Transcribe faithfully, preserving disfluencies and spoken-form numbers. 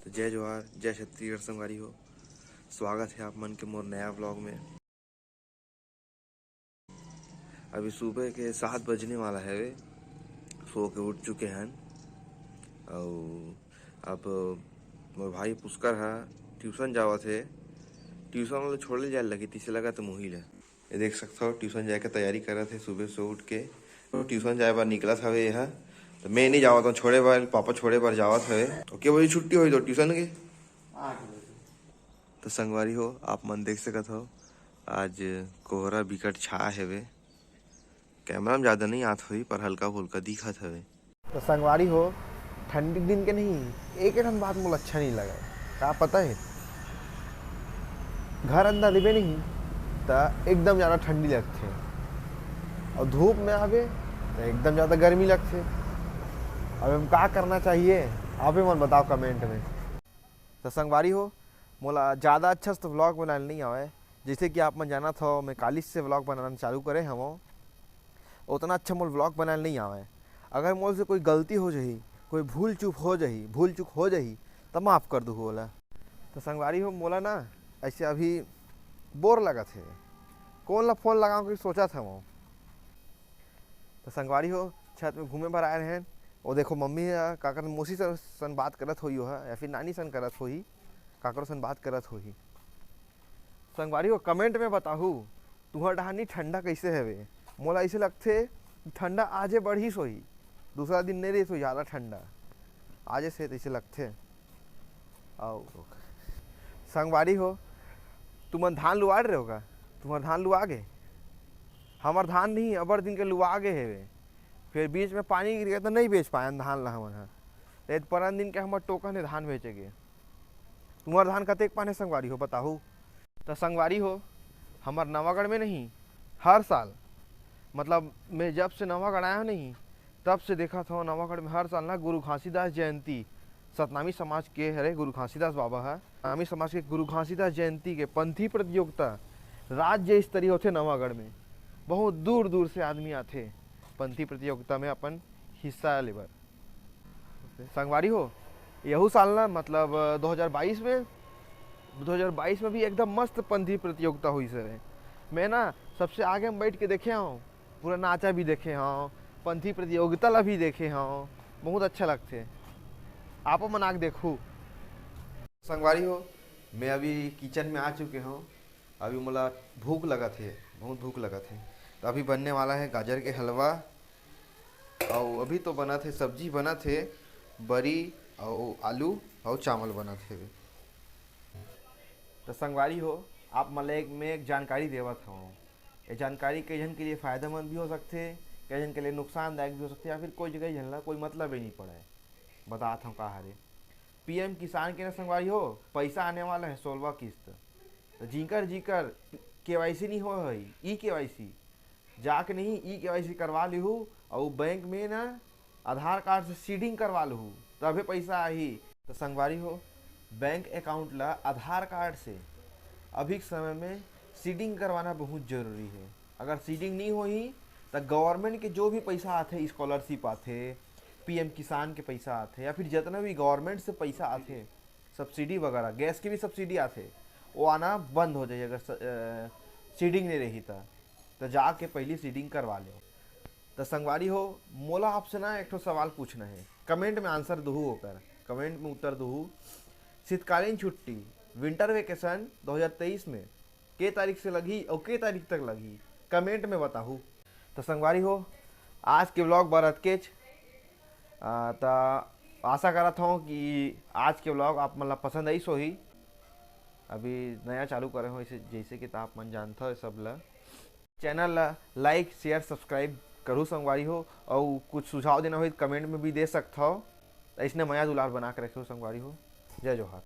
जय जोहार, जय छत्तीसगढ़ संगवारी हो। स्वागत है आप मन के मोर नया व्लॉग में। अभी सुबह के सात बजने वाला है, सो के उठ चुके हैं। और अब मोर भाई पुष्कर हा ट्यूशन जावत है, ट्यूशन वाला छोड़े जाए लगी, तीसे लगा तो मुही ले। ये देख सकत हो, ट्यूशन जाए के तैयारी करत हे सुबह से उठ के। तो ट्यूशन जाए बर निकलत हवे ये हा। तो मैं नहीं जावत हूँ छोड़े बर, पापा छोड़े बर जावत हवे। ओके भाई, छुट्टी होई तो ट्यूशन के। आठ बजे। तो संगवारी हो, आप मन देख सकत हो, आज कोहरा बिकट छा हेवे। कैमरा में ज्यादा नहीं आत होई, पर हल्का फुल्का दिखत हवे। तो संगवारी हो, ठंडी दिन के नहीं, एक ठन बात मोला अच्छा नहीं लगे। का पता है, घर अंदर रहिबे नहीं त एकदम ज्यादा ठंडी लगथे, और धूप में आबे त एकदम ज्यादा गर्मी लगथे। अब हम का करना चाहिए, आप ही मन बताओ कमेंट में। तो संगवारी हो, मोला ज्यादा अच्छा से तो व्लॉग बनाए नहीं आवे। जैसे कि आप मन जानत हो, मैं काली से व्लॉग बनाना चालू करे हवं। उतना अच्छा मोर व्लॉग बनाए नहीं आवे। अगर मोर से कोई गलती हो जाही, कोई भूल चूक हो जाही, भूल चूक हो जाही, त माफ कर दू ओला। तो संगवारी हो, मोला ना ऐसे अभी बोर लगत हे, कौन ला फोन लगाऊं कि सोचत हवं। तो संगवारी हो, छत में घूमे बर आए रहेन। वो देखो, मम्मी ह का करन, मौसी सन, सन बात करत होही, ओहा या फिर नानी सन करत होही, काकरो सन बात करत होही। संगवारी हो, कमेंट में बताहू, तुहर डहानी ठंडा कैसे हवे? मोला ऐसे लगथे कि ठंडा आजे बढ़िस होही, दूसरा दिन नहीं रहिस होही ज्यादा ठंडा, आजे से तैसे लगथे। अउ संगवारी हो, तुमन धान लुआ डरे हो का? तुम्हर धान लुआ गे? हमर धान नहीं, अबर दिन के लुआ गे हेवे, फिर बीच में पानी गिर गया तो नहीं बेच पायन धान ला हमन ह। तो परन दिन के हमर टोकन हे धान बेचे के। तुम्हर धान कतेक पान हे संगवारी हो, बताहू। तो संगवारी हो, हमर नवागढ़ में नहीं, हर साल, मतलब मैं जब से नवागढ़ आया हूँ नहीं, तब से देखत हूँ नवागढ़ में हर साल ना गुरु घासीदास जयंती, सतनामी समाज के हरे गुरु घासीदास बाबा ह, सतनामी समाज के गुरु घासीदास जयंती के पंथी प्रतियोगिता राज्य स्तरीय होथे नवागढ़ में। बहुत दूर दूर से आदमी आथे पंथी प्रतियोगिता में अपन हिस्सा लेबर। संगवारी हो, यहू साल ना, मतलब दो हज़ार बाईस में, दो हज़ार बाईस में भी एकदम मस्त पंथी प्रतियोगिता होइस हवे। मैं ना सबसे आगे में बैठ के देखे हूँ, पूरा नाचा भी देखे हूँ, पंथी प्रतियोगिता ला भी देखे हूँ, बहुत अच्छा लगथे। आपो मन आके देखू। संगवारी हो, मैं अभी किचन में आ चुके हूँ। अभी मोला भूख लगत हे, बहुत भूख लगत हे। तो अभी बनने वाला है गाजर के हलवा, अउ अभी तो बनत हे, सब्जी बनत हे, बरी अउ आलू अउ चावल बनत हे। तो संगवारी हो, आप मन ला एक, मैं एक जानकारी देवत हूँ। ये जानकारी कई झन के लिए फायदेमंद भी हो सकथे, कई झन के लिए नुकसानदायक भी हो सकथे, या फिर कोई जगह झन ला कोई मतलब ही नहीं पड़े। बतात हूँ का हरे, पीएम किसान के ना संगवारी हो, पैसा आने वाला है सोलवा किस्त। तो जिंकर जिंकर केवाईसी नहीं हो है, ई केवाईसी, जाके नहीं ई केवाईसी करवा लिहू, अउ बैंक में ना आधार कार्ड से सीडिंग करवा लिहू, तभे पैसा आही। तो संगवारी हो, बैंक अकाउंट ला आधार कार्ड से अभी के समय में सीडिंग करवाना बहुत जरूरी है। अगर सीडिंग नहीं होही, तो गवर्नमेंट के जो भी पैसा आथे, स्कॉलरशिप आथे, पीएम किसान के पैसा आथे, या फिर जितना भी गवर्नमेंट से पैसा आथे, सब्सिडी वगैरह, गैस के भी सब्सिडी आथे, वो आना बंद हो जाए अगर स-, अ, सीडिंग नहीं रही त। तो जाके पहली सीडिंग करवा ले। तो संगवारी हो, मोला आपसे ना एक ठो सवाल पूछना है, कमेंट में आंसर दुहू ओकर, कमेंट में उत्तर दुहू। शीतकालीन छुट्टी, विंटर वेकेशन दो हज़ार तेईस में के तारीख से लगही और के तारीख तक लगही, कमेंट में बताहू। तो संगवारी हो, आज के व्लॉग बर अतकेच। आ, त आशा करत हूँ कि आज के व्लॉग आप मन ला पसंद आइस होही। अभी नया चालू करे हो, इसे जैसे कि त आप मन जानथो सब ला। चैनल ला लाइक, शेयर, सब्सक्राइब करू संगवारी हो, और कुछ सुझाव देना होही त कमेंट में भी दे सकथो। ऐसने मया दुलार बना के रखो संगवारी हो। जय जोहार।